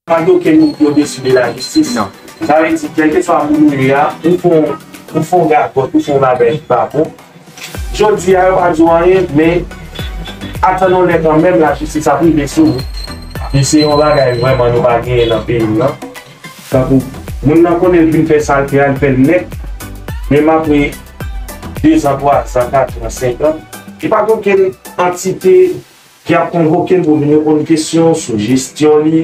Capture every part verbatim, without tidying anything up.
Pa gen okenn moun ki odesi de lajistis. Sa vle di, kèlkeswa moun ou ye a, ou fè yon, ou fè yon gagòt, ou fè yon bagay ki pa bon, jodi a, yo pa di w anyen, men atann yon lè kanmenm, lajistis ap rive sou ou. E se yon bagay vrèman nou pa genyen nan peyi m nan. Tankou, moun nan konnen l vin fè sa l fè a, l fè l nèt. Menm apre dezan, twazan, katran, senkan, li pa gen okenn antite ki ap konvoke l pou vin reponn kesyon sou jesyon li,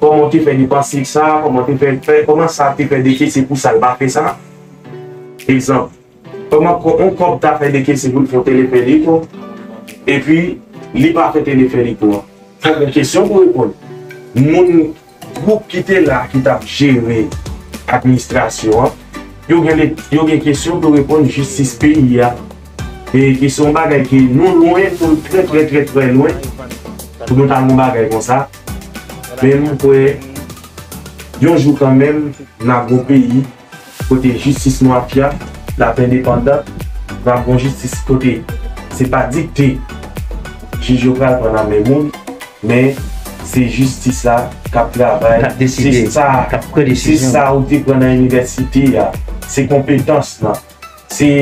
kòman w te fè depanse sa, kòman te fè, fè, kòman sa te fè dekese pou sa l pa fè sa. Egzanp, kòman kò-, yon kòb ta fè dekese pou l fè yon teleferik, epi li pa fè teleferik lan. Fòk yon kesyon pou reponn. Moun, gwoup ki te la, ki t ap jere administrasyon an, yo gen le-, yo gen kesyon pou reponn jistis peyi a. E ki se yon bagay ki nou lwen, nou trè, trè, trè, trè lwen pou nou ta yon bagay konsa. Men m kwè, yon jou kanmenm, n ap gon peyi kote jistis nou ap fyab, l ap endepandan, n ap gon jistis kote se pa dikte jij yo pral pran nan men moun, men se jistis la k ap travay. K ap deside, se sa, k ap pran desizyon. Se sa ou te pran nan inivèsite a, se konpetans lan, se,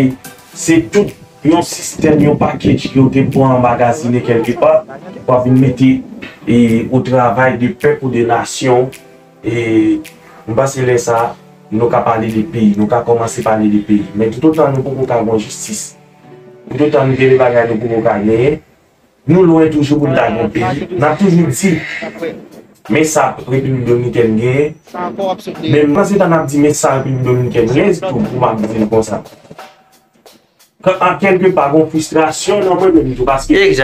se tout yon sistèm, yon package ke w te pran anmagazine kèlkepa, w ap vin mete, e, au travail de peuple ou de nation. E m panse lè sa, nou ka pale de peyi, nou ka kòmanse pale de peyi. Men toutotan nou poko ka gon jistis, toutotan nou gen de bagay nou poko ka genyen, nou lwen toujou pou n ta gon peyi. N ap toujou di, men sa Repiblik Dominikèn genyen. Men pandan se tan n ap di, men sa Repiblik Dominikèn genyen, se tou pou m ap di l konsa. An kèlke pa, gon fristrasyon nan mwen menm tou, paske peyi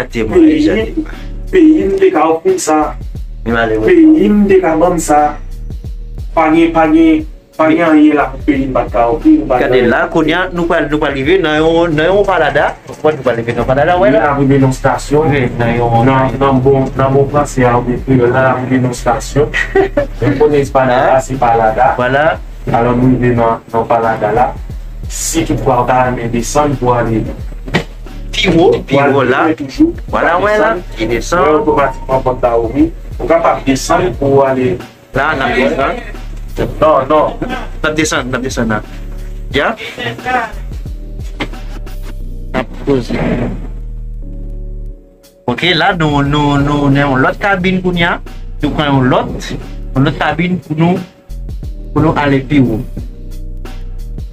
m, peyi m te ka ofri m sa, peyi m te ka ban m sa, pa gen, pa gen, pa gen anyen la pou peyi m pa t ka ofri, nou pa t ka. Gade la, kounye a, nou pral, nou pral rive nan yon, nan yon palada. Ou konprann, nou pral rive nan palada, wè la. N ap rive nan stasyon. Nan, nan bon, nan bon franse a, oubyen kreyòl la, n ap rive nan stasyon. Nou konnen espadòl la, se palada. Vwala. Alò, nou rive nan, nan palada la. Si toutfwa ou ta renmen desann pou ale pi wo, pi wo la. Vwala, wè la, li desann. Wè, otomatikman, pòt la ouvri. Ou kapab desann pou ale. La, n ap desann. Non, non. N ap desann, n ap desann la. Ya? N ap poze. Ok, la nou, nou, nou nan yon lòt kabin kounye a. Nou pran yon lòt, yon lòt kabin pou nou, pou nou ale pi wo.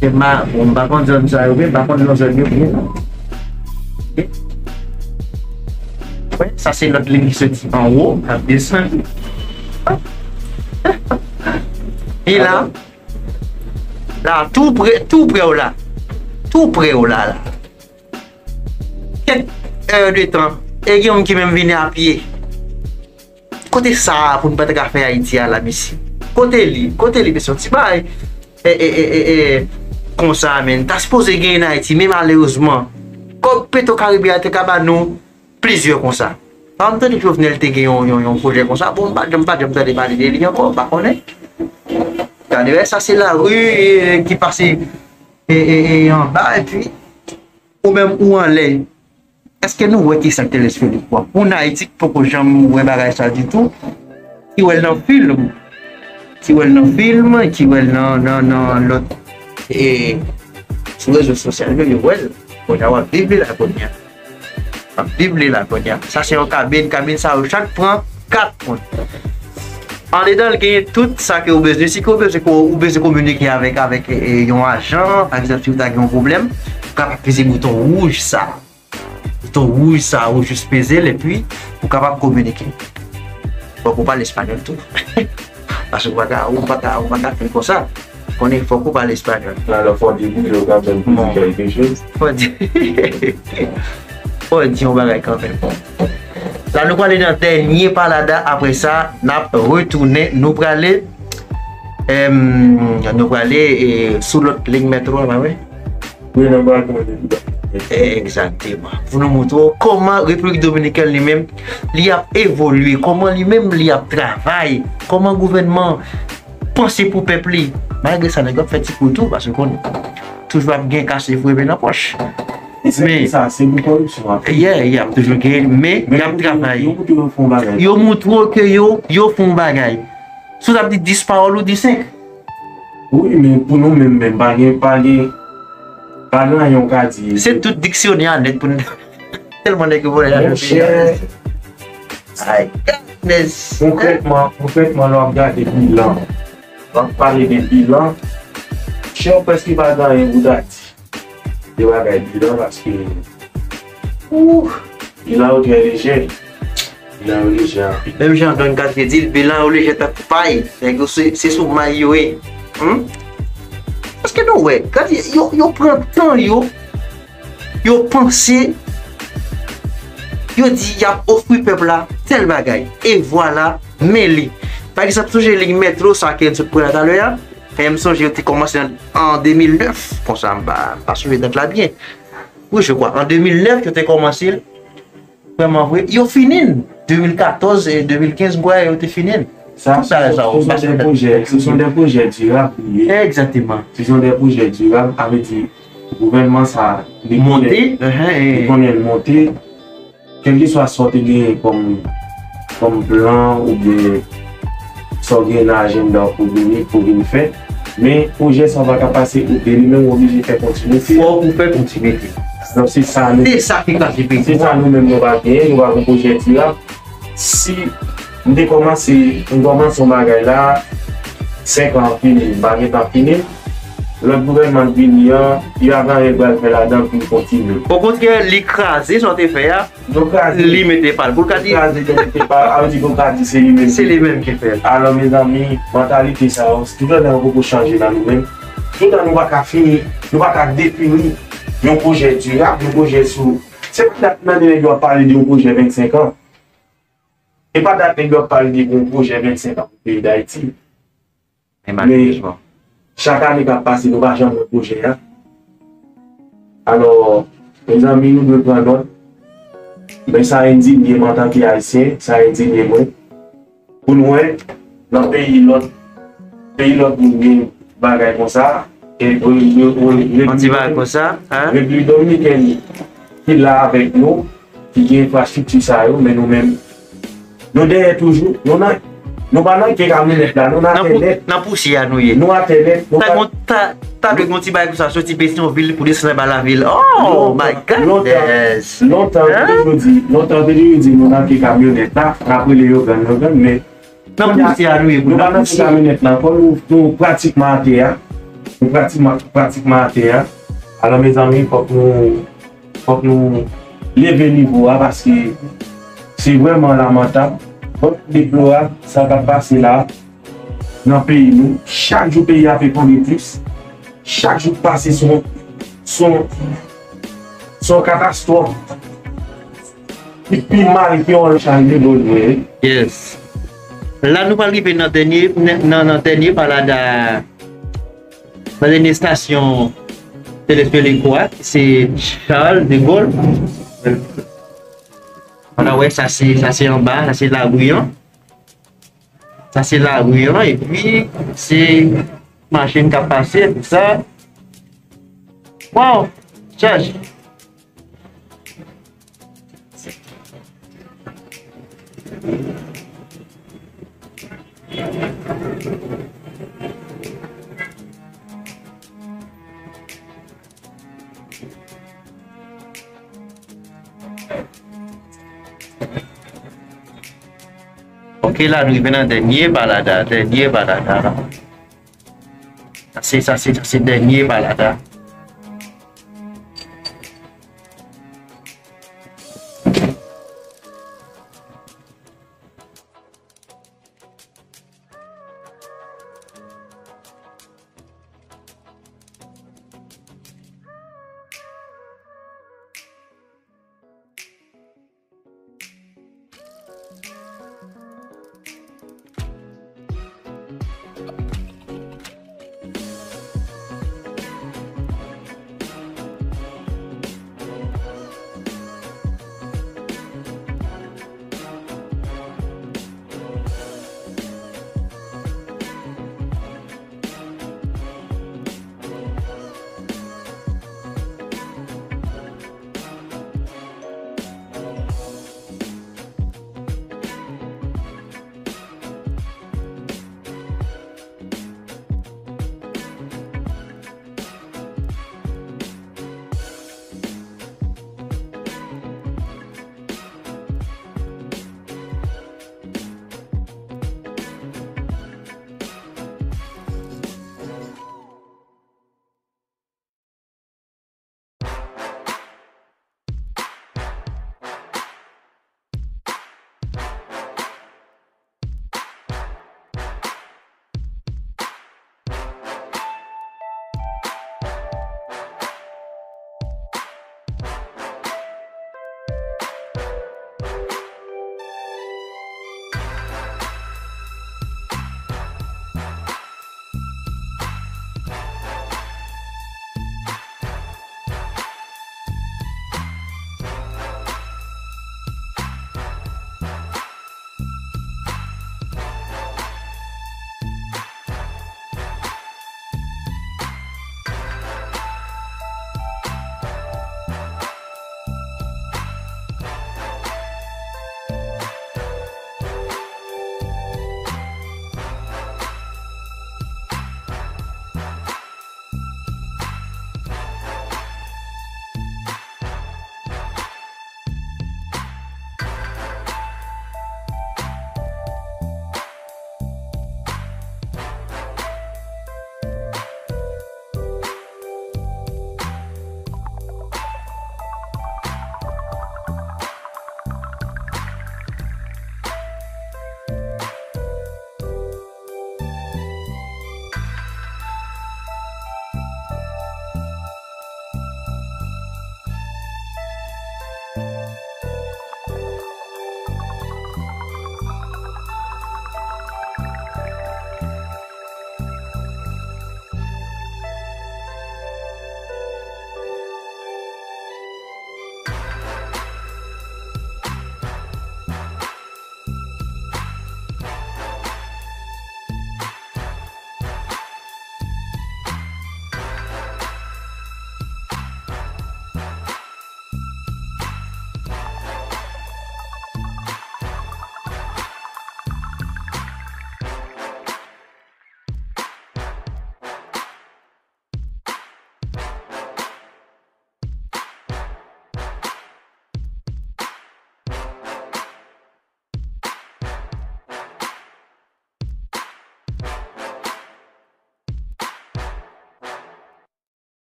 E ma, bon, m pa konn zòn sa yo byen, m pa konn non zòn yo byen, non. Ok. Wè, sa se lòt liy ki soti anwo, k ap desann. E la, la, tou pre, tou pre w la. Tou pre w la, la. Kèk è de tan, e gen yon ki menm vini a pye. Kote sa a pou n pa t ka fè Ayiti a la, mesye? Kote li? Kote li, mesye? Yon ti bagay, e, e, e, e, e, konsa, menm. Ta sipoze genyen an Ayiti, men malerezman, kòb Petro Caribe a te ka ba nou plizyè konsa. Pa m tande Jovenel te gen yon, yon, yon pwojè konsa. Bon, m pa, m pa janm tande pale de li ankò, m pa konnen. Gade, wè, sa se lari, e, ki pase, e, e, e, anba, epi, ou menm ou anlè. Èske nou wè kisa k te lespri li pwòp? Moun Ayiti ki poko janm wè bagay sa ditou, ki wè l nan fim, ki wè l nan fim, ki wè l nan, nan, nan lòt, e, sou rezo sosyal yo, yo wè l. Kounye a, w ap viv li la kounye a. W ap viv li la kounye a. Sa se yon kabin, kabin sa yo chak pran kat moun. Andedan l genyen tout sa ke ou bezwen. Si ke ou bezwen, ou bezwen kominike avèk, avèk, e, e, yon ajan, pa egzanp, si ou ta gen yon pwoblèm, ou kapab peze bouton wouj sa. Bouton wouj sa, ou jis peze l epi ou kapab kominike. Fòk ou pale espanyòl tou. Paske ou pa ka, ou pa ka, ou pa ka fè l konsa. Konnen fòk ou pale espanyòl. Alò, fò w debouje w kanmenm pou di kèlke choz. Fò w di, fò w di yon bagay kanmenm. La, nou prale nan dènye palada. Apre sa, n ap retounen. Nou prale, em, nou prale, e, sou lòt liy mètro a, pa vre? Wi, nan Bradley. Egzakteman. Pou nou montre w kòman Repiblik Dominikèn li menm, li ap evolye, kòman li menm li ap travay, kòman gouvènman panse pou pèp li. Malgre sa, nèg yo ap fè ti kou tou, paske konn toujou ap gen kase foure men nan pòch. Men sa, se pou koripsyon ap. Yeah, y ap toujou gen, men y ap travay. Yo montre w ke yo, yo fè yon bagay. Si w t ap di dis pawòl, ou di senk. Wi, men pou nou menm, menm, pa gen, pa gen, pa gen anyen w ka di. Se tout diksyonè a nèt pou n tèlman nèg yo vòlè la. Monchè, ay, goodness. Konkrètman, konkrètman, lè w ap gade bilan, w ap pale de bilan, chè, w prèske pa gen anyen pou w ta di de bagay bilan, paske, ouh, bilan yo trè lejè. Bilan yo lejè anpil. Menm jan Don Katye di l, bilan yo lejè tankou pay. Nèg yo se, se sou may yo ye. Hmm? Paske nou wè, gade, yo, yo pran tan yo, yo panse, yo di y ap ofri pèp la tèl bagay. E vwala, men li. Pa egzanp, sonje liy metro, sa ke n sot pran la talè a. E m sonje yo te kòmanse an, an de mil nèf, konsa m pa, m pa sonje dat la byen. Wi, je crois. An de mil nèf, yo te kòmanse l. Vrèman vre. Yo fini l. De mil katòz e de mil kenz, m kwè yo te fini l. Sa, tout bagay sa yo, se sont des projets, ce sont des projets durables, wi. Exactement. Ce sont des projets durables, sa vle di, gouvènman sa, li konnen, li konnen l monte, kèlkeswa sa w te genyen kòm, kòm plan oubyen sa w genyen nan ajanda w pou vini, pou vin fè. Men pwojè sa w pa ka pase kote li, men w oblije fè kontinite. Fòk ou fè kontinite. Donk se sa nou, se sa ki kraze peyi. Se sa nou menm nou pa genyen, nou pa gen pwojè dirab. Si m te kòmanse, m kòmanse yon bagay la, senk an fini, m pa gentan fini. Lòt gouvènman k vini an, yo pa gen anyen pral fè ladan pou l kontinye. Okontrè, li kraze sa w te fè a, li mete pa l. Pou l ka di, kraze, li mete pa l, sa vle di pou l ka di se li menm ki fè l. Alò, mezanmi, mantalite sa yo, toutan nou poko chanje nan nou menm, toutan nou pa ka fini, nou pa ka defini yon pwojè dirab, yon pwojè sou. Se pa dat nan nèg yo ap pale de yon pwojè vennsenk an. E pa dat nèg yo ap pale de yon pwojè vennsenk an pou peyi Dayiti. Men malerezman, chak ane k ap pase, nou pa janm wè pwojè a. Alò, mezanmi, nou dwe pran nòt. Men sa endinye m antanke Ayisyen, sa endinye mwen. Pou nou wè, nan peyi lòt, peyi lòt moun gen bagay konsa, e, e, e, e, yon ti bagay konsa, hein? Repiblik Dominikèn ki la avèk nou, ki gen enfrastrikti sa yo, men nou menm, nou dèyè toujou, nou nan, nou pa nan ke kamyonèt la, nou nan atè nèt. Nan pou-, nan pousyè a nou ye. Nou atè nèt, nou pa. Ta gon, ta, ta dwe gon ti bagay konsa, soti Petyonvil pou desann anba lavil. Oh my God, yes. Lontan, lontan, te toujou di, lontan, te toujou di, nou nan ke kamyonèt la, n ap rele yo gang, yo gang, men nan pousyè a nou ye pou nou pa nan ke kamyonèt la ankò, nou, nou pratikman atè a. Nou pratikman, pratikman atè a. Alò, mezanmi, fòk nou, fòk nou leve nivo a, paske se vrèman lamantab. Fòk deplorab sa k ap pase la nan peyi nou. Chak jou peyi a ap efondre plis. Chak jou k pase se yon, se yon, se yon katastwòf ki pi mal ke yon lòt chaj de dwòl vre. Yes. La, nou pral rive nan dènye, nan, nan dènye palada, nan dènye estasyon teleferik la, ki se Charles de Gaulle. Ann wè, sa se, sa se anba, sa se lari an. Sa se lari an, epi se machin k ap pase, tout sa. Wow! Chaje. Ok, la nou rive nan dènye palada, dènye palada la. Sa se, sa se, sa se dènye palada.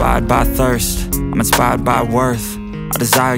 Inspired by thirst, I'm inspired by worth. I desire